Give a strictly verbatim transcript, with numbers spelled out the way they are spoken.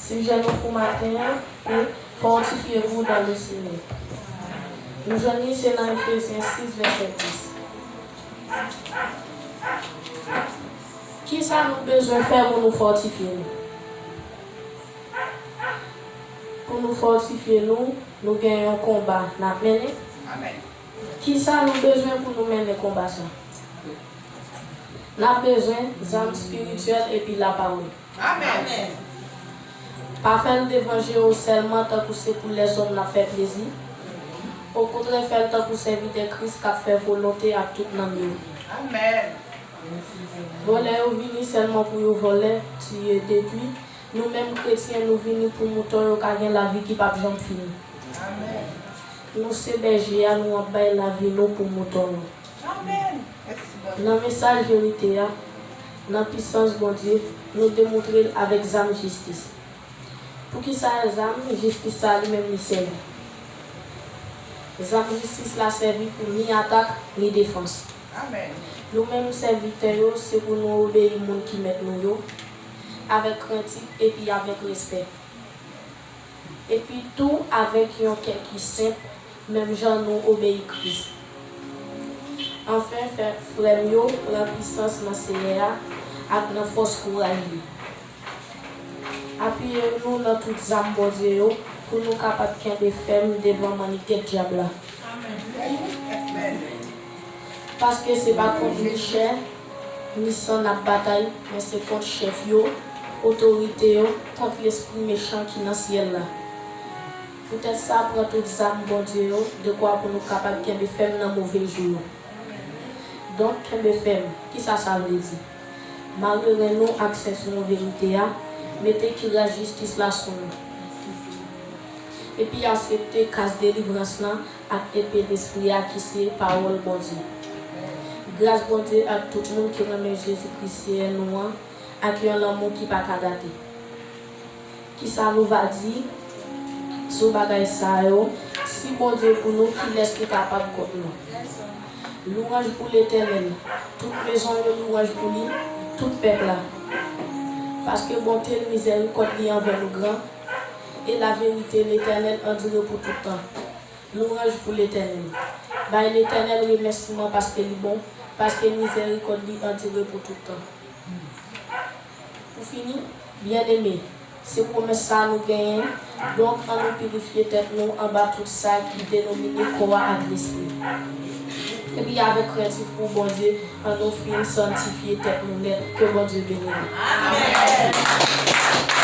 Sijè nou pou maten an, se fòtifye vous dans le Seigneur. Nou jwenn li se nan Efezyen sis, vèsè dis. Kisa nou bezwen fè pou nou fòtifye nou? Pou nou fòtifye nou, nou gen yon konba n ap mennen. Amèn. Kisa nou bezwen pou nou mennen konba sa? N ap bezwen zam espirityèl epi lapawòl. Amèn. Pa fè l devan je w sèlman tankou se pou lèzòm n ap fè plezi. Okontrè, fè l tankou sèvitè Kris k ap fè volonte ak tout nanm yo. Amèn. Vòlè yo vini sèlman pou yo vòlè, tiye, detwi. Nou menm kretyen, nou vini pou mouton yo ka gen lavi ki p ap janm fini. Amèn. Nou se bèje a, nou ap bay lavi nou pou mouton yo. Amèn. Mèsi, Bondye. Nan mesaj verite a, nan pisans Bondye, nou demontre l avèk zam jistis. Poukisa zam jistis sa li menm li sèvi? Zam jistis la sèvi pou ni atak, ni defans. Amèn. Nou menm sèvitè yo, se pou nou obeyi moun ki mèt nou yo, avèk krentif epi avèk respè. Epi tou avèk yon kè ki senp, menm jan nou obeyi Kris. Anfen, fè, frè m yo, pran pisans nan Seyè a ak nan fòs kouraj li. Apiye nou nan tout zam Bondye yo pou nou kapab kenbe fèm devan mannigèt dyab la. Paske se pa kont ni chè, ni san n ap batay, men se kont chèf yo, otorite yo, kont lespri mechan ki nan syèl la. Poutèt sa, pran tout zam Bondye yo, dekwa pou nou kapab kenbe fèm nan move jou yo. Donk, kenbe fèm, kisa sa vle di? Mare ren nou ak sentwon verite a, mete kiras jistis la sou nou. Epi aksepte kas delivrans lan ak epe Lespri a ki se pawòl Bondye. Gras Bondye ak tout moun ki renmen Jezi Kris Seyè nou an ak yon lanmou ki pa ka gate. Kisa nou va di sou bagay sa yo? Si Bondye pou nou, kilès ki kapab kont nou? Lwanj pou Letènèl, tout mezon yo lwanj pou li, tout pèp la. Paske bonte l, mizèrikòd li anvè nou gran, e laverite Letènèl andire pou tout tan. Lwanj pou Letènèl. Bay Letènèl remèsiman paske li bon, paske mizèrikòd li andire pou tout tan. Pou fini, byeneme, se pwomès sa a nou genyen, donk, ann nou pirifye tèt nou anba tout sa ki denomine kò a ak lespri. Epi avèk krentif pou Bondye, ann nou fin sanntifye tèt nou nèt. Ke Bondye beni nou. Amèn.